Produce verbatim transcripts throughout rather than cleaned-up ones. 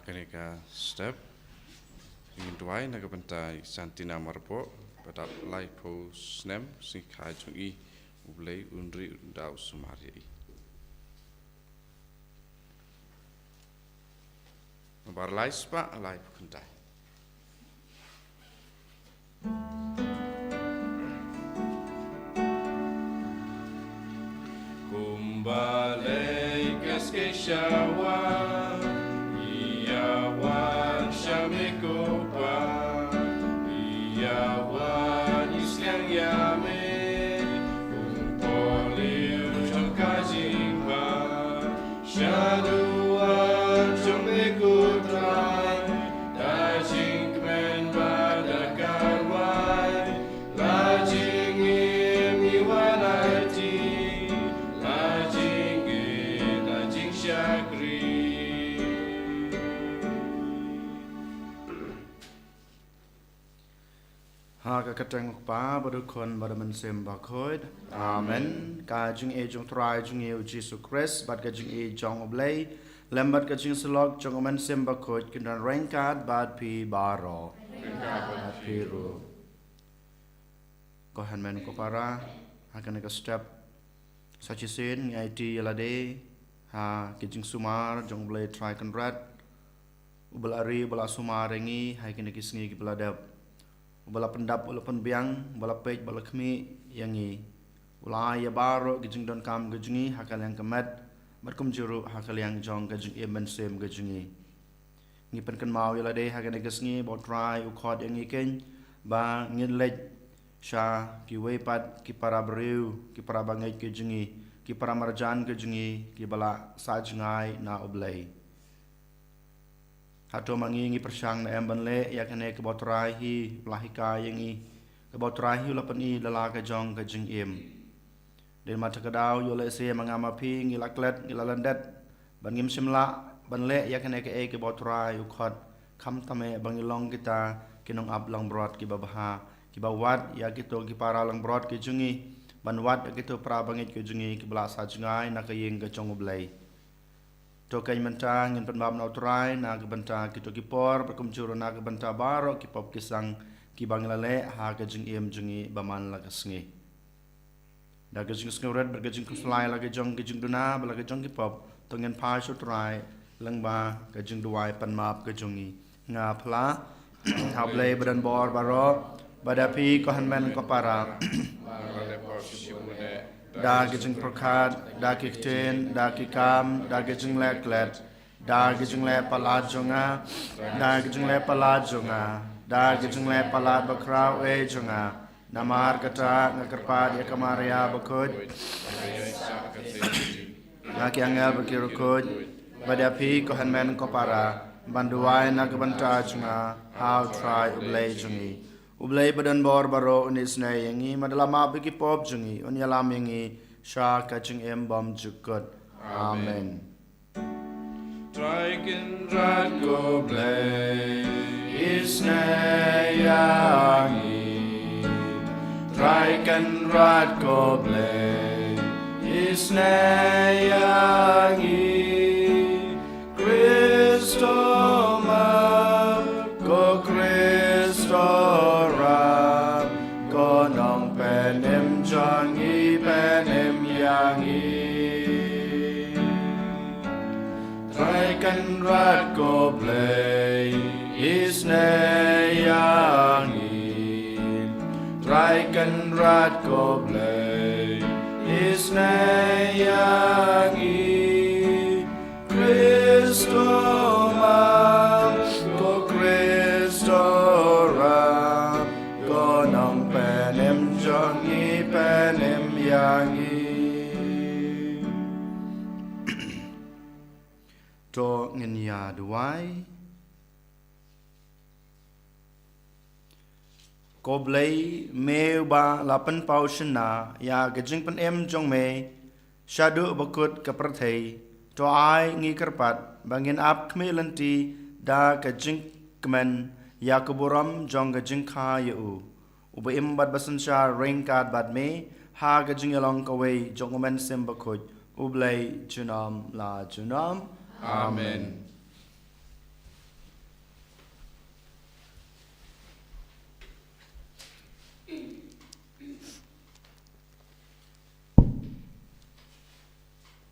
Kane ka step ngin duwai na ka bynta i Santina Marboh ba dap laiphew snem sngi kha jong i. U Blei un ri un da u sumar ïa i. Bar lai spah laiphew khyndai. Kumba lei ka skei shawa, ïa wan sha me ko Pa, ïa wan ïa sliang ïa me, kum por liu jong ka jingbha. Shaduh wan jong me ko Trai, da jingkmen bad da karwai, la jingim ngi wan aiti, la jingit la jingshakri. Ha ka kyrteng u Kpa bad u Khun bad u Mynsiem Bakhuid. Amen. Ka jingïeit jong u Trai jong ngi u Jisu Khrist bad ka jingïeit jong u Blei lem bad ka jingsyllok jong u Mynsiem Bakhuid kin don ryngkat bad phi baroh. Bad phi ruh. Ko hynmen ko para, ha kane ka step sa shisien ngi aiti ïa lade ha ki jingsumar jong u Blei Trai Kynrad, uba la ri, uba la sumar ïa ngi ha kine ki sngi kiba la dep, uba la pyndap, uba la pynbiang, uba la peit, uba la khmih ïa ngi, uba la ai ïa baroh ki jingdonkam ka jong ngi ha ka liang ka met bad kumjuh ruh ha ka liang jong ka jingim mynsiem ka jong ngi. Ngi pynkynmaw ïa lade ha kane ka sngi ba u Trai u khot ïa ngi keiñ ba ngin leit sha kiwei pat ki para briew, ki para bangeit ka jong ngi, ki para marjan ka jong ngi kiba la sah jngai na u Blei. Hato ma ngi ngi pyrshang ne em ban leh ïa kane kaba u Trai hi u la hikai ïa ngi, kaba u Trai hi u la pyni da la ka jong ka jingim? Dei ma kata ka daw ïoh lehse ma nga ma phi ngi la klet, ngi la lyndet ban ngim shym lah ban leh ïa kane kaei kaba u Trai u khot, khamtam eh ba ngi long kita ki nongap langbrot kiba bha, kiba wad ïa kito ki para langbrot ki jong ngi, ban wad ïa kito para bangeit ki jong ngi kiba la sah jngai na ka ïing ka jong u Blei. To keiñ mynta ngin pynbam na u Trai na ka bynta kito ki por bad kumjuh ruh na ka bynta baroh ki pop ki sang kiba ngi la leh ha ka jingim jong ngi ba man la ka sngi. Da ka jingsngewrit bad ka jingkhuslai la ka jong ka jingduna bad la ka jong ki pop, to ngin phai sha u Trai lyngba ka jingduwai pan map ka jong ngi. Nga phla ha u Blei ba don bor baroh, bad ïa phi ko hynmen ko para, da ka jingpyrkhat, da ki ktien, da ki kam, da ka jingleh klet, da ka jingleh palat jong nga, da ka jingleh palat jong nga, da ka jingleh palat bakhraw eh jong nga. Namar kata nga kyrpad ïa ka Maria bakhuid, ïa ki angel bad ki riewkhuid, bad ïa phi ko hynmen ko para, ban duwai na ka bynta jong nga ha u Trai u Blei jong ngi. U Blei ba don bor baroh un isynei ïa ngi, bad da la map ïa ki pop jong ngi un ïalam ïa ngi sha ka jingim bymjukut. Amen. Trai Kynrad ko Blei, isynei ïa ngi. Trai Kynrad ko Blei, isynei ïa ngi. Khrist to map, ko Khrist to rap, ko Nongpynim jong ngi, pynim ïa ngi. Trai Kynrad ko Blei, isynei ïa ngi. Trai Kynrad ko Blei, isynei ïa ngi. Khrist to map, ko Khrist to rap, ko Nongpynim jong ngi, pynim ïa ngi. To ngin ïa duwai. Ko Blei, me uba la pynpaw shynna ïa ka jingpynim jong me shaduh ba kut ka pyrthei, to ai ngi kyrpad ba ngin ap khmih lynti da ka jingkmen ïa ka burom jong ka jingkha ïa u, uba im bad ba synshar ryngkat bad me ha ka jingïalong kawei jong u Mynsiem Bakhuid, U Blei junom la junom. Amen.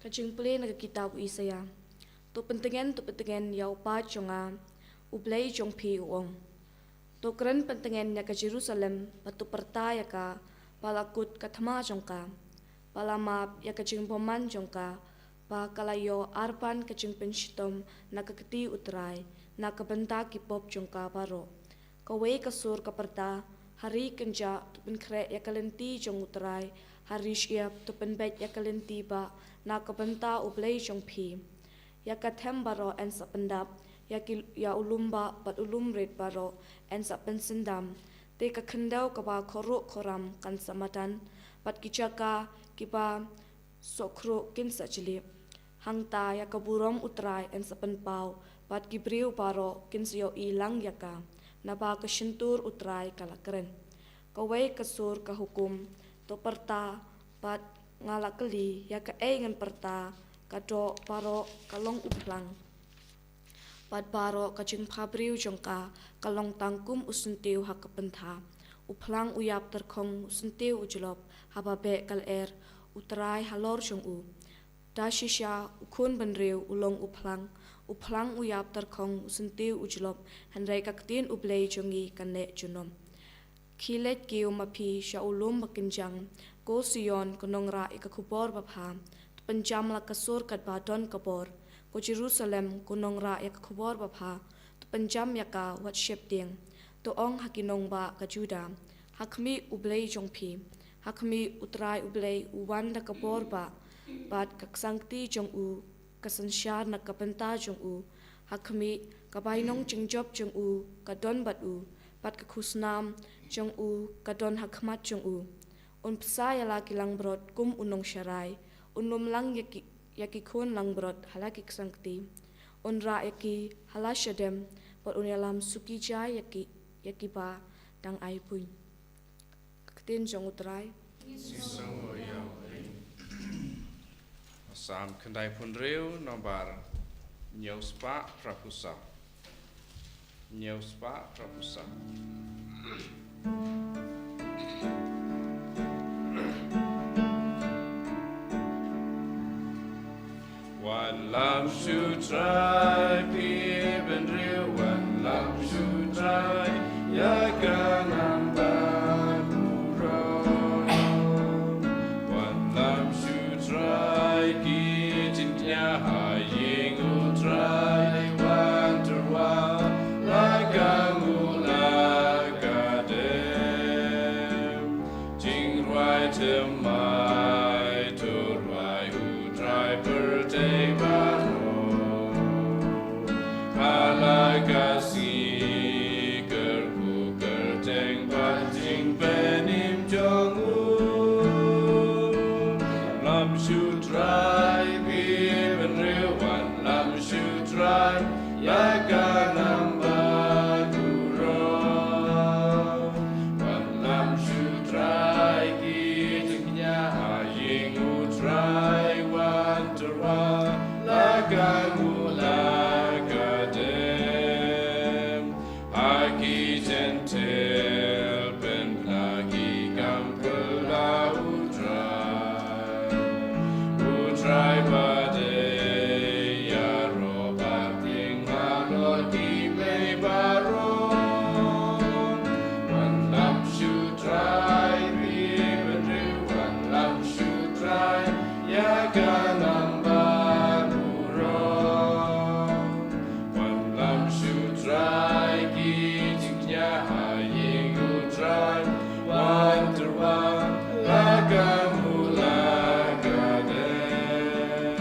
Ka jingpule na ka kitab u Isaïah. To pyntngen, to pyntngen ïa u paid jong nga, u Blei jong phi u ong. To kren pyntngen ïa ka Jerusalem, bad to pyrta ïa ka, ba la kut ka thma jong ka, ba la map ïa ka jingbymman jong ka, ba ka la ïoh arphew ka jingpynshitom na ka kti u Trai, na ka bynta ki pop jong ka baroh. Kawei ka sur ka pyrta, ha ri kynjah to pynkhreh ïa ka lynti jong u Trai, ha ri shyiap to pynbeit ïa ka lynti bah na ka bynta u Blei jong phi. Ïa ka them baroh yn sa pyndap, ïa ki, ïa u lum bah bad u lum rit baroh yn sa pynsyndam. Te ka khyndew kaba khuruh khuram kan sa madan, bad ki jaka kiba sohkruh kin sa jlih. Hangta ïa ka burom u Trai yn sa pynpaw, bad ki briew baroh kin sa ïohi lang ïa ka, naba ka shyntur u Trai ka la kren. Kawei ka sur ka hukum, to pyrta, bad nga la kylli, ïa kaei ngan pyrta, ka doh baroh ka long u phlang, bad baroh ka jingphabriew jong ka, ka long tang kum u syntiew ha ka pyntha. U phlang u ïap tyrkhong, u syntiew u jlop, haba beh ka lyer u Trai halor jong u. Da shisha u khun bynriew u long u phlang, u phlang u ïap tyrkhong, u syntiew u jlop, hynrei ka ktien u Blei jong ngi kan neh junom. Khie leit kiew ma phi sha u lum ba kynjang, ko Sion, ko nongrah ïa ka khubor babha, to pynjam la ka sur katba don ka bor. Ko Jerusalem, ko nongrah ïa ka khubor babha, to pynjam ïa ka wat sheptieng. To ong ha ki nongbah ka Juda, ha khmih u Blei jong phi, ha khmih u Trai u Blei u wan da ka bor bah, bad ka ksangkti jong u ka synshar na ka bynta jong u. Ha khmih, ka bainong jingjop jong u ka don bad u, bad ka khusnam jong u ka don ha khmat jong u. Un bsa ïa la ki langbrot kum u nongsharai, un lum lang ïa ki, ïa ki khun langbrot ha la ki ksangkti. Un rah ïa ki ha la shadem, bad un ïalam suki jai ïa ki, ïa kiba dang ai buiñ. Ka ktien jong u Trai. Psalm khyndaiphew hynriew, nombar hynñiewspah phraphew saw. Hynñiewspah phraphew saw. Wanlam shu Trai, phi bynriew, wanlam shu Trai, ïa ka nam ba burom. Wanlam shu Trai, ki jingkñia ha ïing u Trai, wan tyrwa la ka nguh la ka dem. Jingrwai thymmai to rwai u Trai pyrthei baroh. Ha la ka sngi kyrkhu kyrteng bad jingpynim jong u. Wanlam shu Trai, phi bynriew, wanlam shu Trai, ïa ka nam ba burom. Wanlam shu Trai, ki jingkñia ha ïing u Trai, wan tyrwa la ka nguh la ka dem. Ha ki Jentil pynbna ki kam kylla u Trai. U Trai ba dei ïaroh ba tieng halor ki blei baroh. Wanlam shu Trai, phi bynriew, wanlam shu Trai, ïa ka nam ba burom. Wanlam shu Trai, ki jingkñia ha ïing u Trai, wan tyrwa la ka nguh la ka dem.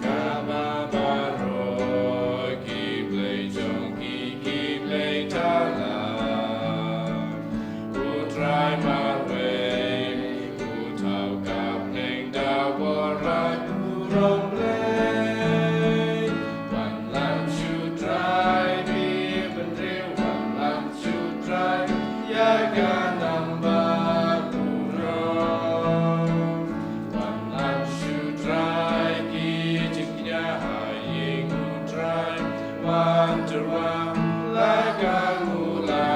Kaba baroh ki blei jong ki, ki blei thala. U Trai marwei, u thaw ka bneng da bor bad burom Blei. Wanlam shu Trai, phi bynriew, wanlam shu Trai, ïa ka nam ba burom. Wanlam shu Trai, ki jingkñia ha ïing u Trai, wan tyrwa la ka nguh la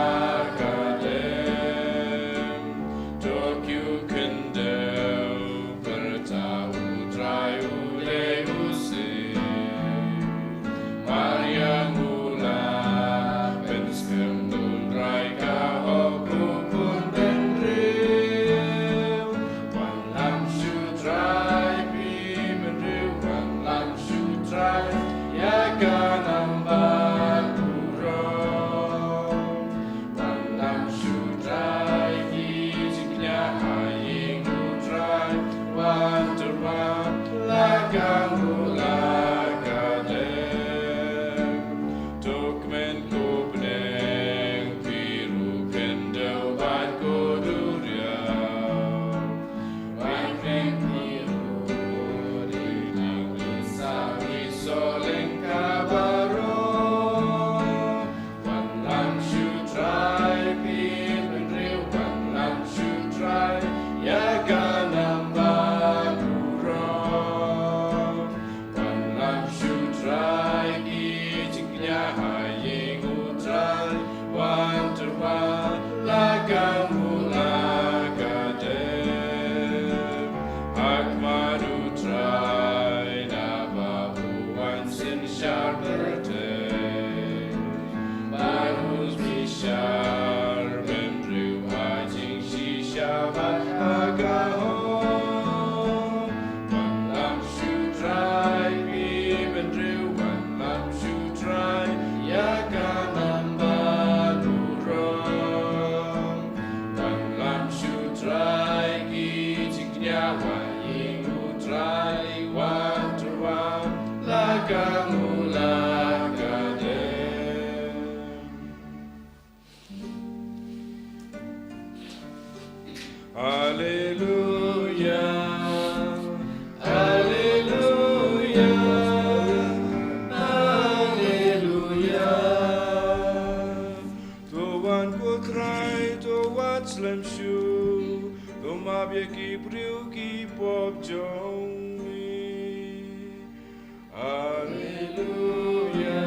ka dem. To kiew khyndew, pyrta u Trai u Alleluia, alleluia, alleluia. To wan ko Trai, to wat slem shuh, to map ïa ki briew ki pop jong ngi. Alleluia,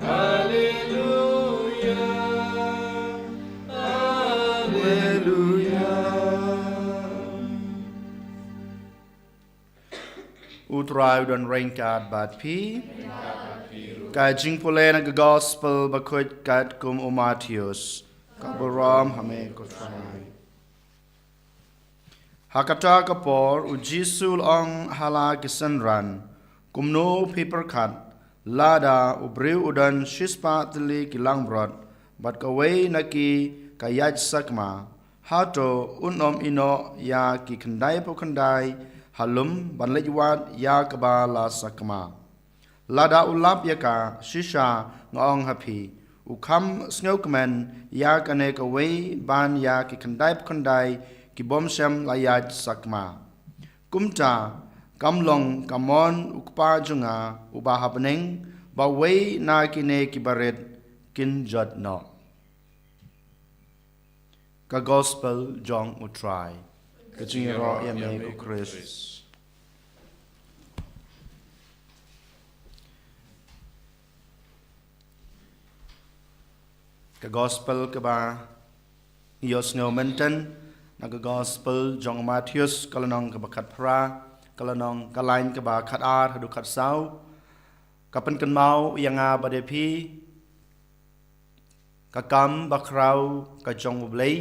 alleluia, alleluia. U Trai u don ryngkat bad phi. Ka jingpule na ka Gospel bakhuid katkum u Mathaios. Ka burom ha me ko Trai. Ha kata ka por u Jisu u la ong ha la ki synran, kumno phi pyrkhat, lada u briew u don shispah tylli ki langbrot, bad kawei na ki ka ïaid sakma, hato un ym ïehnoh ïa ki khyndaiphew khyndai ha lum ban leit wad ïa kaba la sakma? Lada u lap ïa ka, shisha nga ong ha phi, u kham sngewkmen ïa kane kawei ban ïa ki khyndaiphew khyndai ki bym shym la ïaid sakma. Kumta, kam long ka mon u Kpa jong nga uba ha bneng, ba wei na kine ki barit kin jot noh. Ka Gospel jong u Trai. Ka jingïaroh ïa me ko Khrist. Ka Gospel kaba ngi ïohsngew mynta, na ka Gospel jong u Mathaios, ka lynnong kaba khatphra, ka lynnong, ka lain kaba khatar haduh khatsaw. Ka pynkynmaw ïa nga bad ïa phi ka kam bakhraw ka jong U Blei,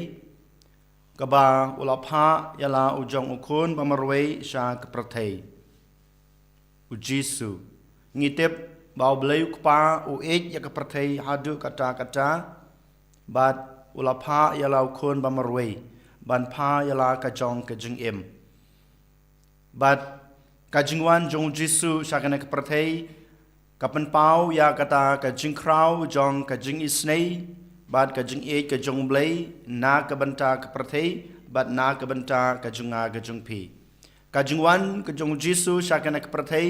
kaba u la phah ïa la u jong u khun ba marwei sha ka pyrthei, u Jisu. Ngi tip ba U Blei u Kpa u ïeit ïa ka pyrthei haduh katta katta, bad u la phah ïa la u khun ba marwei ban phah ïa la ka jong ka jingim. Bad ka jingwan jong u Jisu sha kane ka pyrthei ka pynpaw ïa kata ka jingkhraw jong ka jingisynei bad ka jingïeit ka jong U Blei na ka bynta ka pyrthei bad na ka bynta ka jong nga ka jong phi. Ka jingwan ka jong u Jisu sha kane ka pyrthei,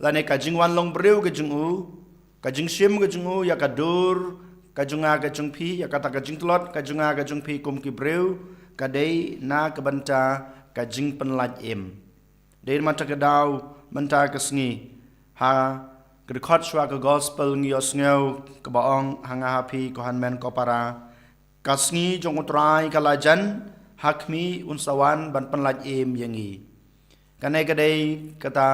lane ka jingwan long briew ka jong u, ka jingshim ka jong u ïa ka dur ka jong nga ka jong phi, ïa kata ka jingtlot ka jong nga ka jong phi kum ki briew, ka dei na ka bynta ka jingpynlait im. Dei mynta ka daw, mynta ka sngi, ha ka dkhot shuwa ka Gospel ngi ïohsngew kaba ong ha nga ha phi ko hynmen ko para, ka sngi jong u Trai ka la jan, ha khmih un sa wan ban pynlait im ïa ngi. Kane ka dei kata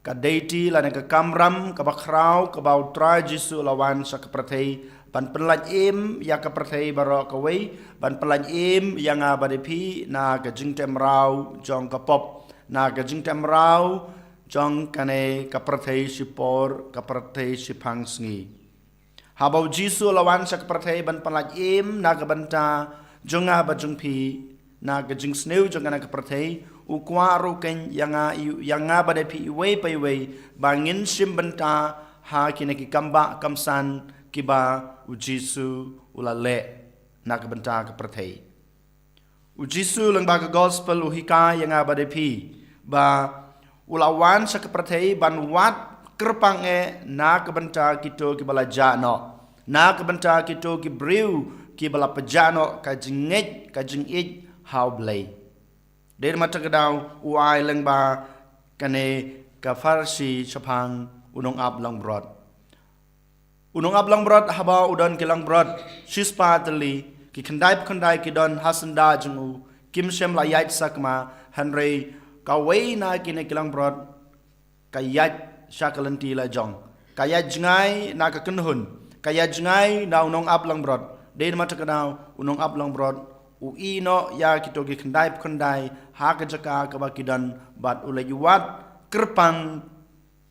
ka deiti lane ka kamram kaba khraw kaba u Trai Jisu u la wan sha ka pyrthei ban pynlait im ïa ka pyrthei baroh kawei, ban pynlait im ïa nga bad ïa phi na ka jingtem raw jong ka pop, na ka jingtem raw jong kane ka pyrthei shipor, ka pyrthei shiphang sngi. Haba u Jisu u la wan sha ka pyrthei ban pynlait im na ka bynta jong nga bad jong phi, na ka jingsniew jong kane ka pyrthei, u kwah ruh kein ïa nga, ïa nga bad ïa phi iwei pa iwei, ba ngin shim bynta ha kine ki kambah kamsan kiba u Jisu u la leh na ka bynta ka pyrthei. U Jisu lyngba ka gospel u hikai ïa nga bad ïa phi ba u la wan sha ka pyrthei ban wad kyrpang eh na ka bynta kito kiba la jah noh, na ka bynta kito ki briew kiba la pynjah noh ka jingngeit, ka jingïeit ha U Blei. Dei na kata ka daw u ai lyngba kane ka pharshi shaphang u nongap langbrot. U nongap langbrot haba u don ki langbrot shispah tylli, ki khyndai khyndai ki don ha syndah jong u, kim shym la ïaid sakma, hynrei kawei na kine ki langbrot ka ïaid sha ka lynti la jong, ka ïaid jngai na ka kynhun, ka ïaid jngai na u nongap langbrot. Dei na kata ka daw u nongap langbrot u ïeh noh ïa kito ki khyndai khyndai ha ka jaka kaba ki don bad u leit wad kyrpang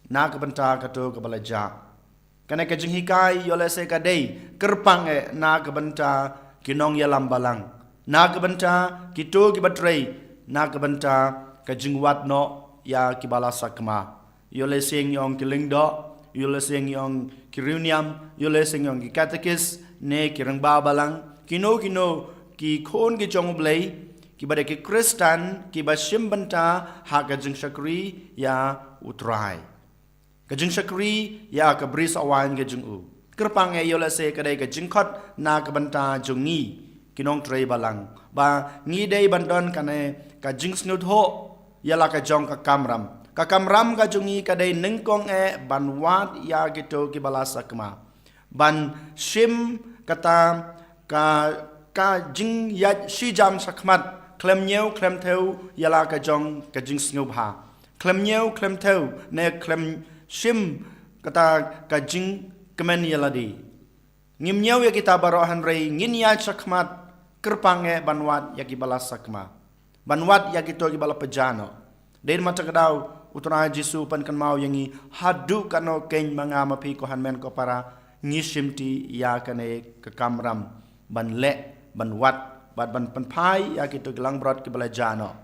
na ka bynta kato kaba la jah. Kane ka jinghikai ïoh lehse ka dei kyrpang eh na ka bynta ki nongïalam balang, na ka bynta kito kiba trei, na ka bynta ka jingwad noh ïa kiba la sakma. Ïoh lehse ngi ong ki lyngdoh, ïoh lehse ngi ong ki riewniam, ïoh lehse ngi ong ki katekis ne ki rangbah balang, kino kino ki khun ki jong U Blei kiba dei ki Khristan kiba shim bynta ha ka jingshakri ïa U Trai, ka jingshakri ïa ka bri sawaiñ ka jong u. Kyrpang eh ïoh lehse ka dei ka jingkhot na ka bynta jong ngi ki nongtrei balang ba ngi dei ban don kane ka jingsngewthuh ïa la ka jong ka kamram. Ka kamram ka jong ngi ka dei nyngkong eh ban wad ïa kito kiba la sakma, ban shim kata ka, ka jingïaid shijam shakhmat khlem ñiew khlem thew ïa la ka jong ka jingsngewbha, khlem ñiew khlem thew ne khlem shim kata ka jingkmen ïa lade. Ngim ñiew ïa kita baroh, hynrei ngin ïaid shakhmat kyrpang eh ban wad ïa kiba la sakma, ban wad ïa kito kiba la pynjah noh. Dei na kata ka daw U Trai Jisu u pynkynmaw ïa ngi, haduh katno kein ma nga ma phi ko hynmen ko para ngi shimti ïa kane ka kamram ban leh, ban wad bad ban pynphai ïa kito ki langbrot kiba la jah noh.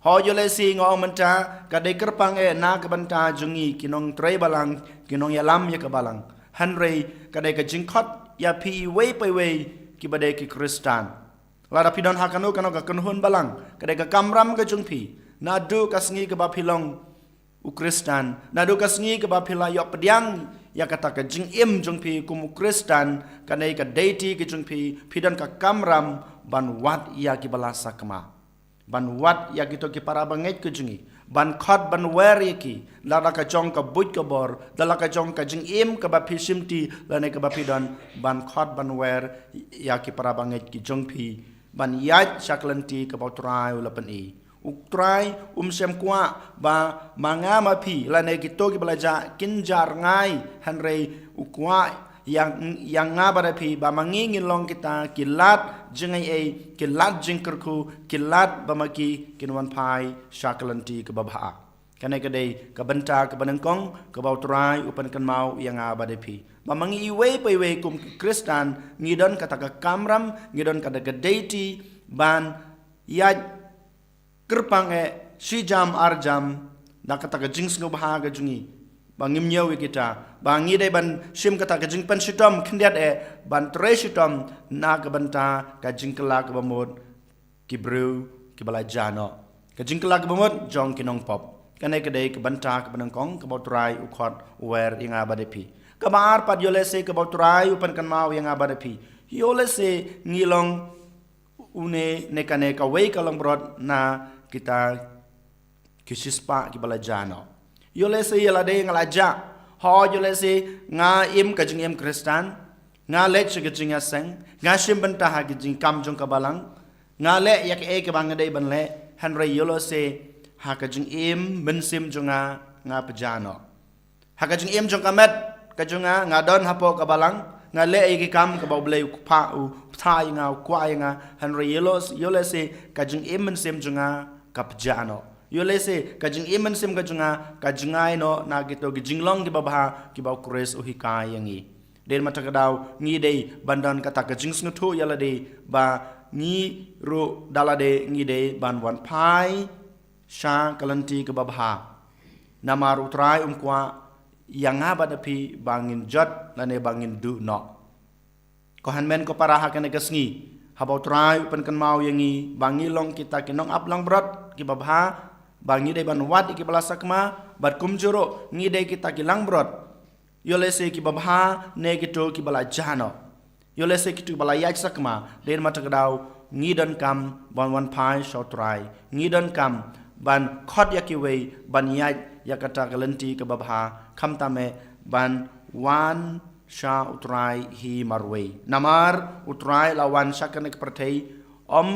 Hooid, ïoh lehse nga ong mynta ka dei kyrpang eh na ka bynta jong ngi ki nongtrei balang, ki nongïalam ïa ka balang, hynrei ka dei ka jingkhot ïa phi iwei pa iwei kiba dei ki Khristan. Lada phi don ha kano kano ka kynhun balang, ka dei ka kamram ka jong phi. Naduh ka sngi kaba phi long u Khristan, naduh ka sngi kaba phi la ïoh pdiang ïa kata ka jingim jong phi kum u Khristan, ka dei ka duty ka jong phi, phi don ka kamram ban wad ïa kiba la sakma, ban wad ïa kito ki para bangeit ka jong ngi, ban khot ban wer ïa ki da la ka jong ka buit ka bor, da la ka jong ka jingim kaba phi shimti lane kaba phi don, ban khot ban wer ïa ki para bangeit ki jong phi ban ïaid sha ka lynti kaba U Trai u la pyni. U Trai um shym kwah ba ma nga ma phi lane kito kiba la jah kin jah rngai, hynrei u kwah ïa, ïa nga bad ïa phi ba ma ngi ngin long kita ki lad jingaiei, ki lad jingkyrkhu, ki lad ba ma ki kin wan phai sha ka lynti kaba bha. Kane ka dei ka bynta kaba nyngkong kaba U Trai u pynkynmaw ïa nga bad ïa phi, ba ma ngi iwei pa iwei kum ki Khristan ngi don kata ka kamram, ngi don kata ka duty ban ïaid kyrpang eh shi jam ar jam da kata ka jingsngewbha ka jong ngi, ba ngim ñiew ïa kita, ba ngi dei ban shim kata ka jingpynshitom khyndiat eh ban trei shitom na ka bynta ka jingkylla kaba mut ki briew kiba la jah noh, ka jingkylla kaba mut jong ki nongpop. Kane ka dei ka bynta kaba nyngkong kaba U Trai u khot u wer ïa nga bad ïa phi. Kaba ar pat, ïoh lehse kaba U Trai u pynkynmaw ïa nga bad ïa phi, ïoh lehse ngi long une ne kane kawei ka langbrot na kita ki shispah kiba la jah noh. Ïoh lehse ïa lade nga la jah, hooid ïoh lehse nga im ka jingim Khristan, nga leit sha ka jingïaseng, nga shim bynta ha ka jingkam jong ka balang, nga leh ïa kaei kaba nga dei ban leh, hynrei ïoh lehse ha ka jingim mynsiem jong nga, nga pynjah noh. Ha ka jingim jong ka met ka jong nga, nga don hapoh ka balang, nga leh ïa ki kam kaba U Blei u kpa, u pynthei ïa nga, u kwah ïa nga, hynrei ïoh lehse, ïoh lehse ka jingim mynsiem jong nga ka pynjah noh. Ïoh lehse ka jingim mynsiem ka jong nga ka jngai noh na kito ki jinglong kiba bha kiba U Khrist u hikai ïa ngi. Dei na kata ka daw ngi dei ban don kata ka jingsngewthuh ïa lade ba ngi ruh da lade ngi dei ban wan phai sha ka lynti kaba bha. Namar U Trai um kwah ïa nga bad ïa phi ba ngin jot lane ba ngin duh noh. Ko hynmen ko para, ha kane ka sngi, haba U Trai u pynkynmaw ïa ngi ba ngi long kita ki nongap langbrot kiba bha, ba ngi dei ban wad ïa kiba la sakma, bad kumjuh ruh ngi dei kita ki langbrot, ïoh lehse kiba bha ne kito kiba la jah noh, ïoh lehse kito kiba la ïaid sakma, dei ma ta ka daw ngi donkam ban wan phai sha U Trai. Ngi donkam ban khot ïa kiwei ban ïaid ïa kata ka lynti kaba bha, khamtam eh ban wan sha U Trai hi marwei. Namar U Trai la wan sha kane ka pyrthei ym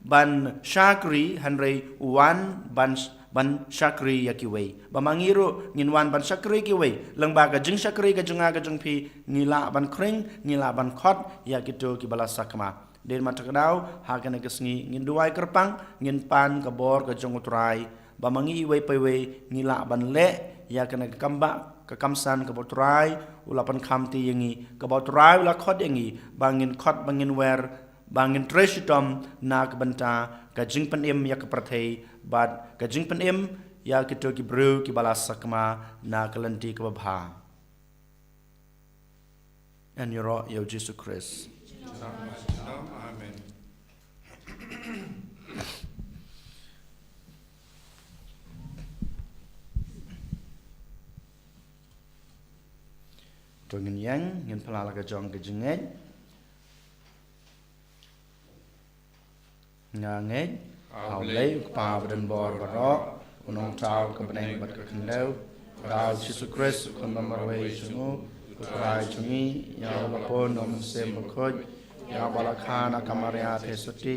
ban shakri, hynrei u wan ban, ban shakri ïa kiwei. Ba ma ngi ruh ngin wan ban shakri ïa kiwei. Lyngba ka jingshakri ka jong nga ka jong phi, ngi lah ban khring, ngi lah ban khot ïa kito kiba la sakma. Dei ma ta ka daw, ha kane ka sngi ngin duwai kyrpang, ngin pan ka bor ka jong U Trai, ba ma ngi iwei pa iwei ngi lah ban leh ïa kane ka kam ba, ka kam san kaba U Trai u la pynkhamti ïa ngi, kaba U Trai u la khot ïa ngi, ba ngin khot, ba ngin wer, ba ngin trei shitom na ka bynta ka jingpynim ïa ka pyrthei bad ka jingpynim ïa kito ki briew kiba la sakma na ka lynti kaba bha. Yn ïaroh ïa U Jisu Khrist. Amen. To ngin ïeng, ngin pynlong la ka jong ka jingngeit. Nga ngeit ha U Blei U Kpa badonbor baroh, U Nongthaw ka bneng bad ka khyndew, bad ha U Jisu Khrist U Khun bamarwei jong U, U Trai jong ngi, ïa uba la pun da U Mynsiem Bakhuid, ïa uba la kha na ka Maria Theisotti,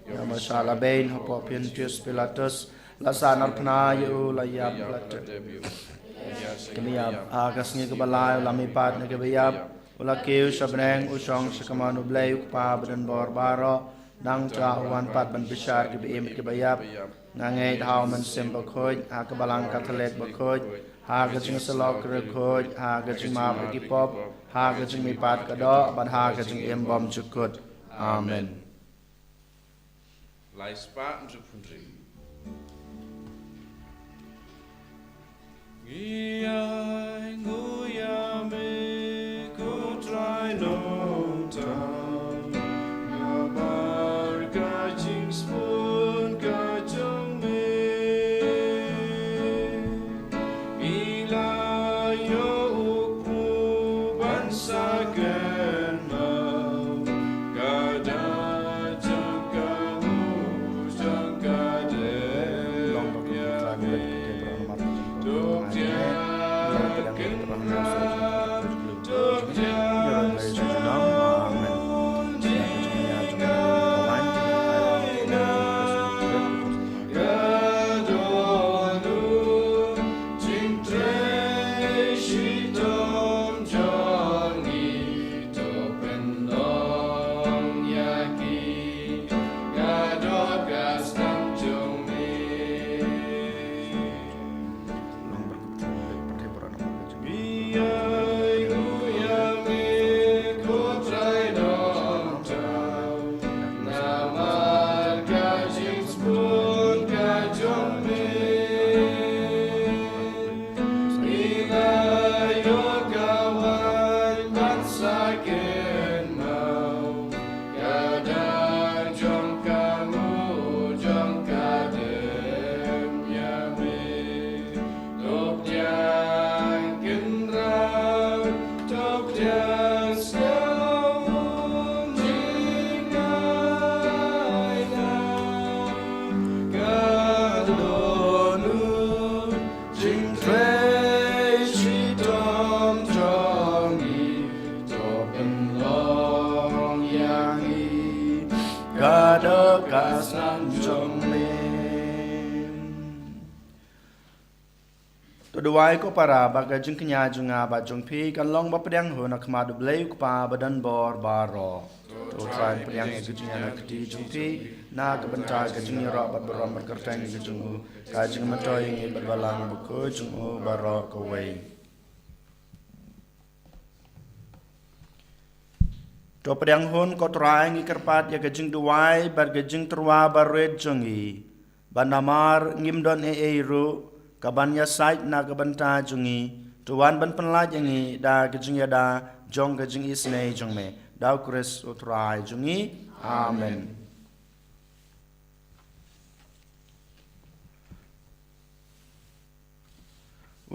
ïa uba la shah beiñ hapoh Pontius Pilatus, la sahnarphna ïa U, la ïap, la tep. Kaba ïap, ha ka sngi kaba lai U la mihpat na kiba ïap, U la kiew sha bneng, U shong sha kamon U Blei U Kpa badonbor baroh, nangta U wan pat ban bishar kiba im bad kiba ïap. Nga ngeit ha U Mynsiem Bakhuid, ha ka Balang Katholik bakhuid, ha ka jingïasyllok bakhuid, ha ka jingmap ïa ki pop, ha ka jingmihpat ka doh, bad ha ka jingim bymjukut. Amen. Lai spah hynriew phew hynriew. Ngi ai nguh ïa me ko Trai Nongthaw, namar ka jingsbun ka jong me. Ngi la ïoh u ban sa kynmaw ka dak jong ka mut jong ka dei. Long ba ka Trai Blei ka dei ba namar ka jong ka. Amen. To duwai ko para ba ka jingkñia jong nga bad jong phi kan long ba pdiang hun ha khmat U Blei U Kpa badonbor baroh. To Trai pdiang ïa ka jingïaid kti jong phi na ka bynta ka jingïaroh bad burom bad kyrteng ka jong U, ka jingmyntoi ïa ngi bad Balang Bakhuid jong U baroh kawei. To pdiang hun ko Trai, ngi kyrpad ïa ka jingduwai bad ka jingtyrwa barit jong ngi. Bad namar ngim don ei ei ruh ka ban ïasaid na ka bynta jong ngi, to wan ban pynlait ïa ngi da ka jingïada jong ka jingisynei jong me. Da U Khrist U Trai jong ngi. Amen.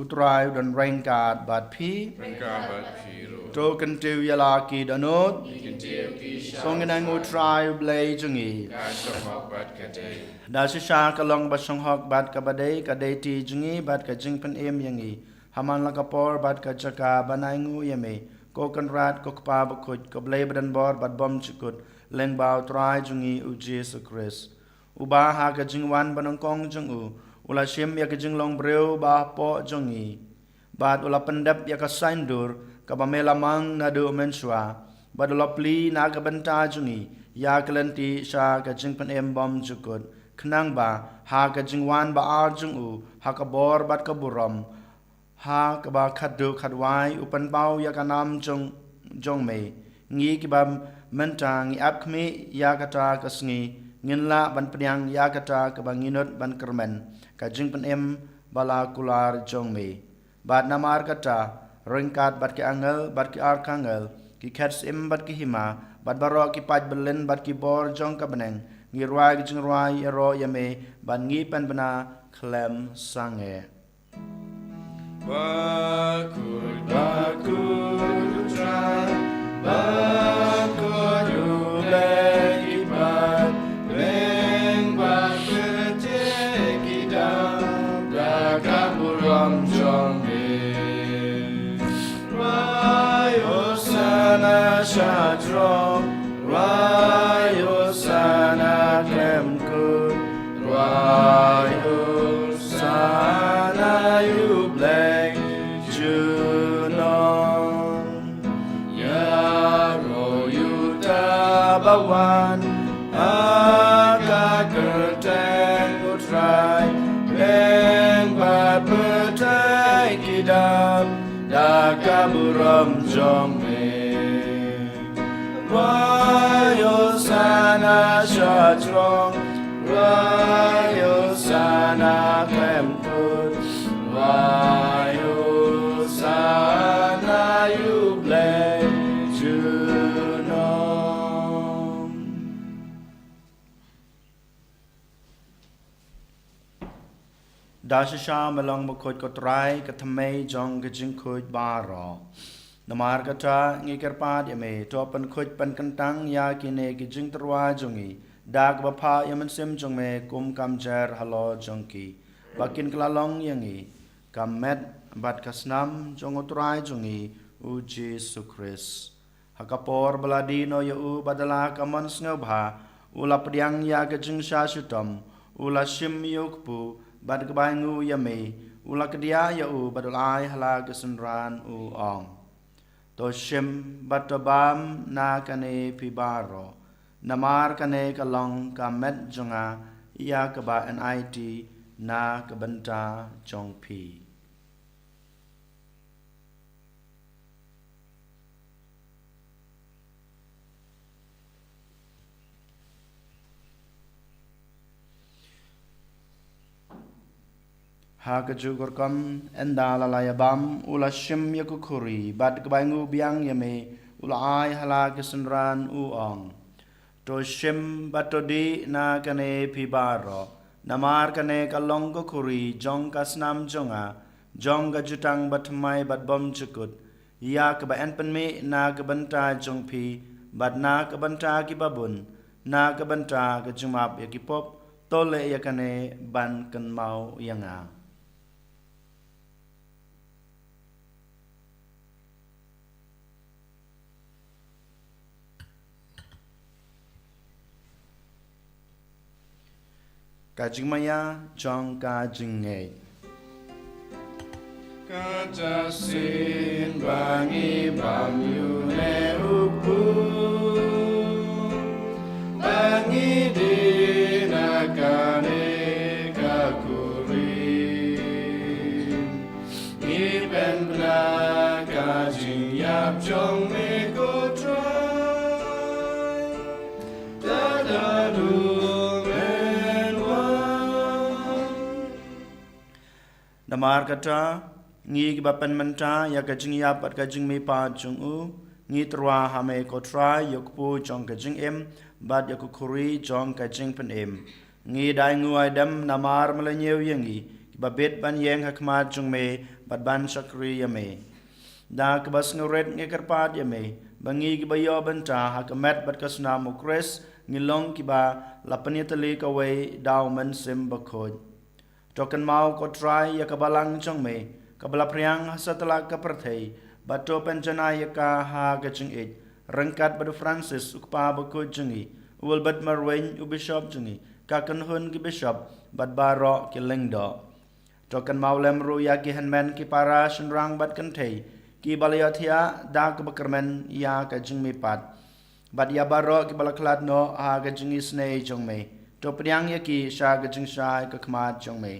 U Trai u don ryngkat bad phi. Ryngkat bad phi ruh. To kyntiew ïa la ki dohnud. Ngi kyntiew ki sha. To ngin ai nguh U Trai U Blei jong ngi. Ka shong hok bad ka dei. Da shisha ka long ba shong hok bad kaba dei, ka dei ti jong ngi bad ka jingpynim ïa ngi ha man la ka por bad ka jaka ban ai nguh ïa me, ko Kynrad, ko Kpa Bakhuid, ko Blei ba donbor bad bymjukut, lyngba U Trai jong ngi U Jisu Khrist. Uba ha ka jingwan banyngkong jong u, u la shim ïa ka jinglong briew ba hapoh jong ngi, bad u la pyndep ïa ka saiñdur kaba me la mang naduh mynshuwa, bad u la plie na ka bynta jong ngi ïa ka lynti sha ka jingpynim bymjukut, khnang ba ha ka jingwan ba ar jong u ha ka bor bad ka burom, ha kaba khatduh khatwai u pynpaw ïa ka nam jong, jong me. Ngi kiba mynta ngi ap khmih ïa kata ka sngi, ngin lah ban pdiang ïa kata kaba ngi nud ban kyrmen, ka jingpynim ba la kular jong me. Bad namar kata, ryngkat bad ki angel bad ki arkangel, ki khet syiem bad ki hima, bad baroh ki paid byllien bad ki bor jong ka bneng, ngi rwai ka jingrwai ïaroh ïa me, bad ngi pynbna khlem sangeh. Bakhuid, bakhuid U Trai, bakhuid U Blei ki paidbah, bad pyrthei ki dap da ka burom jong me. Rwai Hosana sha throne, rwai Hosana khlem kut, rwai Hosana ïa U Blei junom. Ïaroh ïa uta ba wan ha ka kyrteng U Trai, bad pyrthei ki dap da ka burom jong me. Rwai Hosana sha throne, rwai Hosana khlem kut, rwai Hosana ïa U Blei junom. Da shisha me long bakhuid ko Trai, ka thymmei jong ka jingkhuid baroh. Namar kata ngi kyrpad ïa me, to pynkhuid pynkyntang ïa kine ki jingtyrwa jong ngi da kaba phah ïa u Mynsiem jong me kum ka mjer halor jong ki, ba kin kylla long ïa ngi ka met bad ka snam jong U Trai jong ngi U Jisu Khrist. Ha ka por ba la die noh ïa u bad da la ka mon sngewbha, u la pdiang ïa ka jingshah shitom, u la shim ïa u kpu, bad kaba ai nguh ïa me, u la kdiah ïa u bad u la ai ha la ka synran, u ong: To shim bad to bam na kane phi baroh, namar kane ka long ka met jong nga, ïa kaba yn aiti na ka bynta jong phi. Ha kajuh ka rukom, ynda la la ïa bam, u la shim ïa ka khuri, bad kaba ai nguh biang ïa me, u la ai ha la ka synran, u ong: To shim bad to dih na kane phi baroh, namar kane ka long ka khuri jong ka snam jong nga, jong ka jutang bathymmai bad bymjukut, ïa kaba yn pynmih na ka bynta jong phi bad na ka bynta kiba bun, na ka bynta ka jingmap ïa ki pop. To leh ïa kane ban kynmaw ïa nga. Ka jingmaïa jong ka jingngeit. Kata shisien ba ngi bam ïa une u kpu, ba ngi dih na kane ka khuri, ngi pynbna ka jingïap jong me ko Trai. Da da du men wa Namar kata, ngi kiba pynmynta ïa ka jingïap bad ka jingmihpat jong u, ngi tyrwa ha me ko Trai ïa u kpu jong ka jingim bad ïa ka khuri jong ka jingpynim. Ngi dei nguid dem namar me la ñiew ïa ngi, kiba bit ban ïeng ha khmat jong me bad ban shakri ïa me. Da kaba sngewrit ngi kyrpad ïa me ba ngi kiba ïoh bynta ha ka met bad ka snam u Khrist ngi long kiba la pynïatylli kawei da u Mynsiem Bakhuid. To kynmaw ko Trai ïa ka balang jong me kaba la phriang ha satlak ka pyrthei, bad to pynjanai ïa ka ha ka jingïeit, ryngkat bad u Francis u kpa bakhuid jong ngi, u Albert Marwein u bishop jong ngi, ka kynhun ki bishop bad baroh ki lyngdoh. To kynmaw lem ruh ïa ki hynmen ki para shynrang bad kynthei kiba la ïohthiah da kaba kyrmen ïa ka jingmihpat, bad ïa baroh kiba la khlad noh ha ka jingisynei jong me. To pdiang ïa ki sha ka jingshai ka khmat jong me.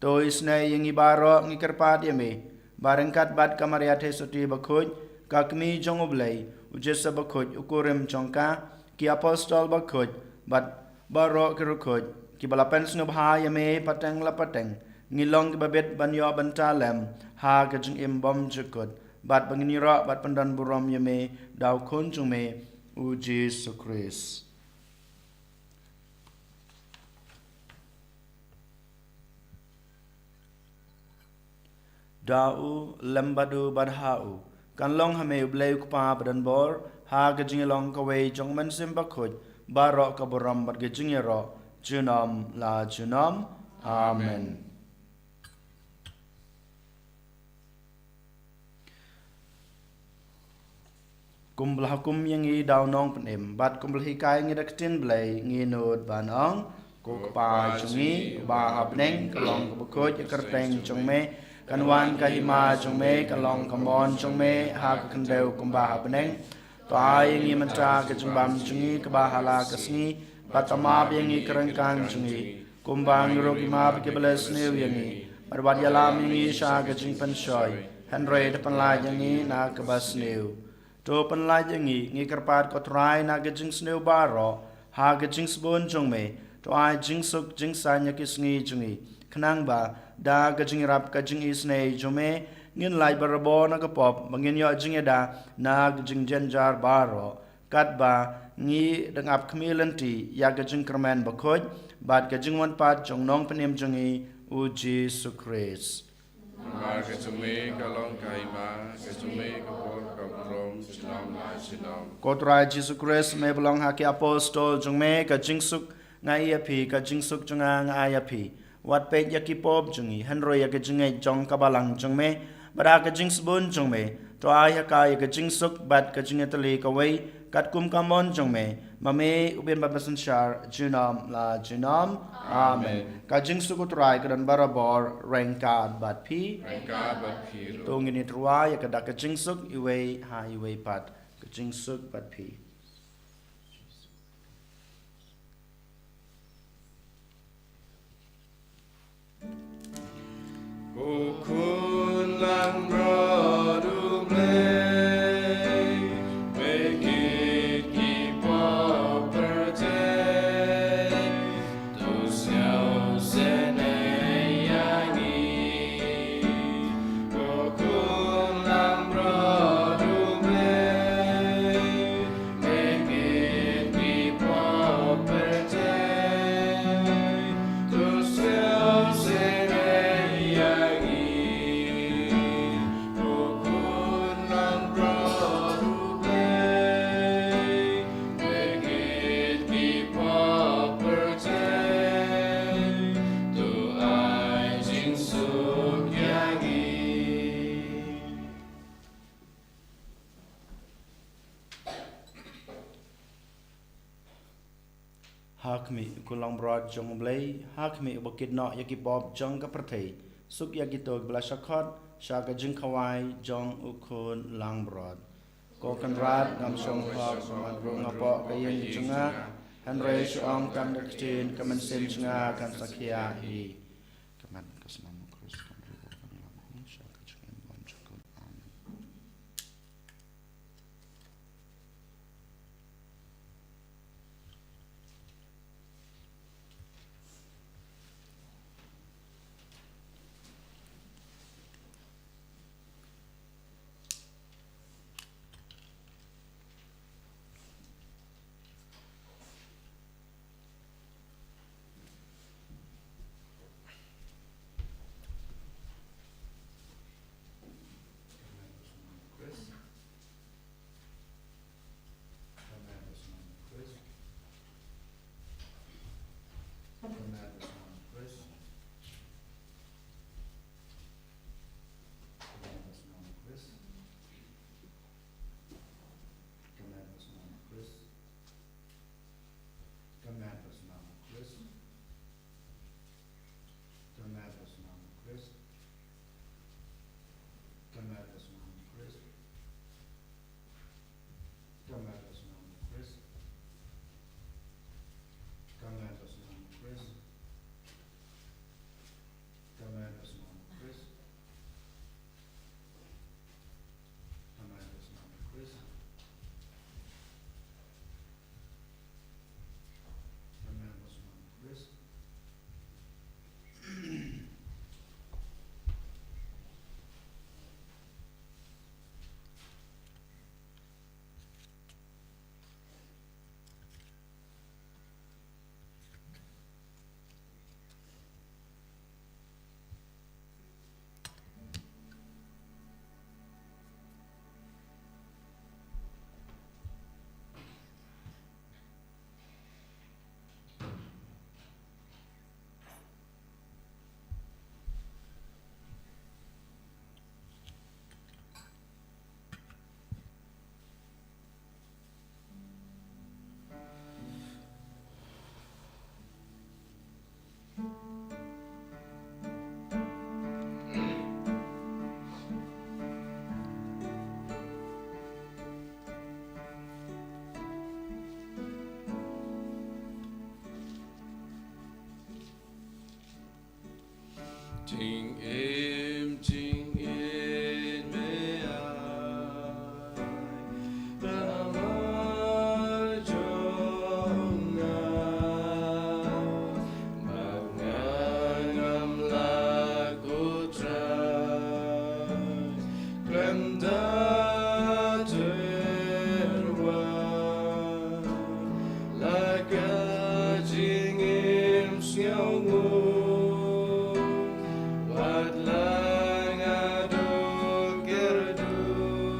To isynei ïa ngi baroh ngi kyrpad ïa me ba ryngkat bad ka Maria Theisotti bakhuid, ka kmie jong u Blei, u Joseph bakhuid u kurim jong ka, ki apostol bakhuid bad baroh ki riewkhuid kiba la pynsngewbha ïa me pateng la pateng, ngi long kiba bit ban ïoh bynta lem ha ka jingim bymjukut, bad ba ngin ïaroh bad pyndon burom ïa me da u Khun jong me u Jisu Khrist. Da u, lem bad u, bad ha u, kan long ha me u Blei u Kpa badonbor, ha ka jingïalong kawei jong u Mynsiem Bakhuid, baroh ka burom bad ka jingïaroh junom la junom. Amen. Kumba la hukum ïa ngi da u Nongpynim, bad kumba la hikai ïa ngi da ka ktien Blei, ngi nud ban ong: Ko Kpa jong ngi uba ha bneng, ka long kaba khuid ïa ka kyrteng jong me, kan wan ka hima jong me, kan long ka mon jong me ha ka khyndew kumba ha bneng. To ai ïa ngi mynta ka jingbam jong ngi kaba ha la ka sngi, bad to map ïa ngi ka ryngkang jong ngi, kumba ngi ruh ngi map ïa kiba leh sniew ïa ngi, bad wat ïalam ïa ngi sha ka jingpynshoi, hynrei to pynlait ïa ngi na kaba sniew. To pynlait ïa ngi, ngi kyrpad ko Trai, na ka jingsniew baroh, ha ka jingsbun jong me, to ai jingsuk jingsaiñ ïa ki sngi jong ngi, khnang ba da ka jingïarap ka jingisynei jong me, ngin lait barabor na ka pop, ba ngin ïoh jingïada na ka jingjynjar baroh, katba ngi dang ap khmih lynti ïa ka jingkyrmen bakhuid bad ka jingwan pat jong u Nongpynim jong ngi, u Jisu Khrist. Namar ka jong me ka long ka hima, ka jong me ka bor, ka burom junom la junom. Ko Trai Jisu Khrist, me ba la ong ha ki apostol jong me: Ka jingsuk nga ai ïa phi, ka jingsuk jong nga nga ai ïa phi. Wat peit ïa ki pop jong ngi, hynrei ïa ka jingngeit jong ka balang jong me, bad ha ka jingsbun jong me, to ai ha ka ïa ka jingsuk bad ka jingïatylli kawei, katkum ka mon jong me, ma me uba im bad ba synshar junom la junom. Amen. Amen. Ka jingsuk u Trai ka don barabor ryngkat bad phi. Ryngkat bad phi ruh. To ngin ïatyrwa ïa ka da ka jingsuk iwei ha iwei pat. Ka jingsuk bad phi. Ko Khun langbrot U Blei, peit kit ki pop pyrthei, to sngewsynei ïa ngi. Ko Khun langbrot U Blei, Ha khmih, ko langbrot jong U Blei, ha khmih uba kit noh ïa ki pop jong ka pyrthei, suk ïa kito kiba la shah khot sha ka jingkhawai jong U Khun langbrot. Ko Kynrad, ngam shong hok ba man ruh nga poh ka ïing jong nga, hynrei shu ong tang da ka ktien, ka mynsiem jong nga kan sa khiah hi. Ka met ka snam U Khrist kan ïoh kan lam hi sha ka jingim bymjukut. Amen. Jingim jingit me ai, namar jong nga, bad nga ngam lah, ko Trai, khlem da tyrwa, la ka jingim sngewnguh, wat la nga duh kyrduh,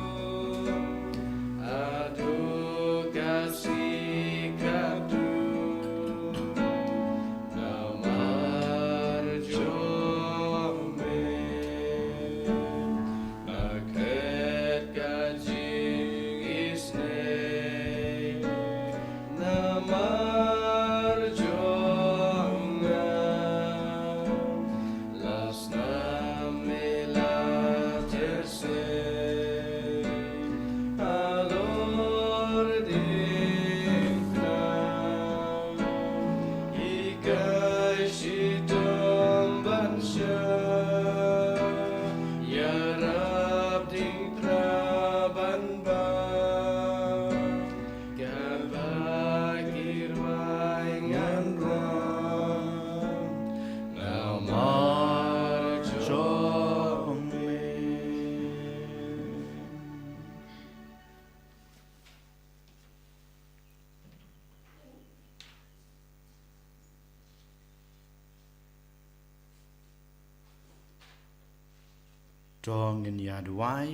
haduh ka sngi kaba duh, namar jong me. Nga khet ka jingisynei namar jong nga, la snam me la tyrwa, halor diengphna, hikai shitom ban shah, ïarap diengphna ban bam, kaba ki rwai ngan rwai, namar jong me. To ngin ïa duwai.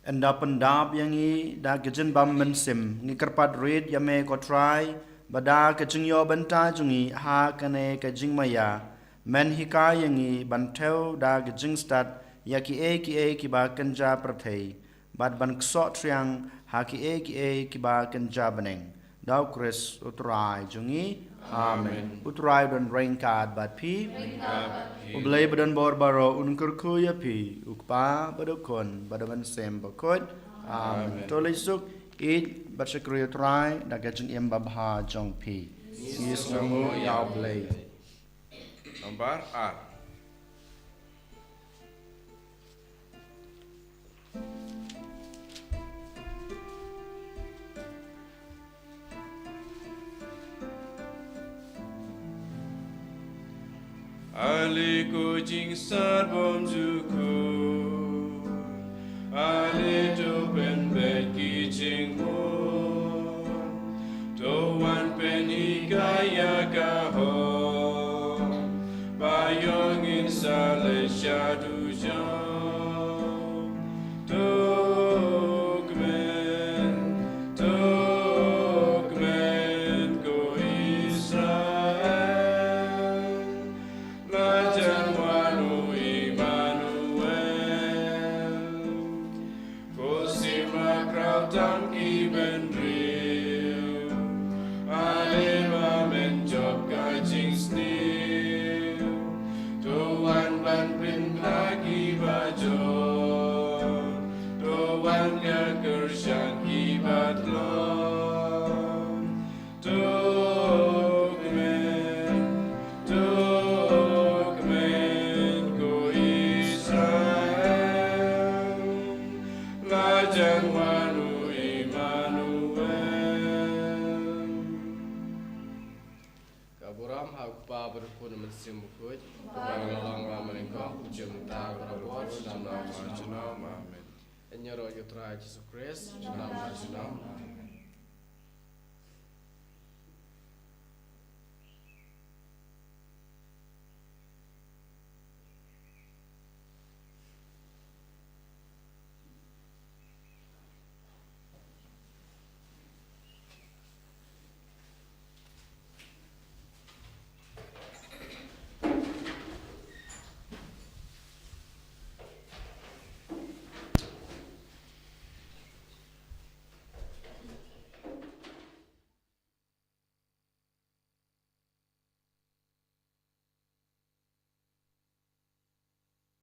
Ynda pyndap ïa ngi da ka jingbam mynsiem, ngi kyrpad rit ïa me ko Trai, ba da ka jingïoh bynta jong ngi ha kane ka jingmaïa, men hikai ïa ngi ban thew da ka jingstad ïa kiei kiei kiba kynja pyrthei, bad ban ksoh triang ha kiei kiei kiba kynja bneng. Da U Khrist U Trai jong ngi. Amen. Amen. U Trai u don ryngkat bad phi. Ryngkat bad phi. U Blei ba don bor baroh un kyrkhu ïa phi, U Kpa bad U Khun bad U Mynsiem Bakhuid. Amen. Amen. To leit suk, ïeit bad shakri U Trai da ka jingim babha jong phi. Ngi sngewnguh ïa U Blei. Nambar ar. Ale ko jingstad bymjukut, ale to pynbeit ki jingmut, to wan pynhikai ïa ka hok, ba ïoh ngin sa leit sha dujok. To kmen, to kmen ko Israel, la jan wan u Immanuel. Ko siem la khraw tam ki bynriew, ale ba men jop ka jingsniew. To wan ban pynbna kiba jot, to wan ka kyrshan kiba tlot. To kmen, to kmen ko Israel, la jan wan u Immanuel. Ka burom ha U Kpa bad U Khun bad U Mynsiem Bakhuid, kaba la long, la mynnyngkong, mynta, barabor, junom la junom. Amen. Ïaroh ïa U Trai Jisu Khrist. Junom la junom.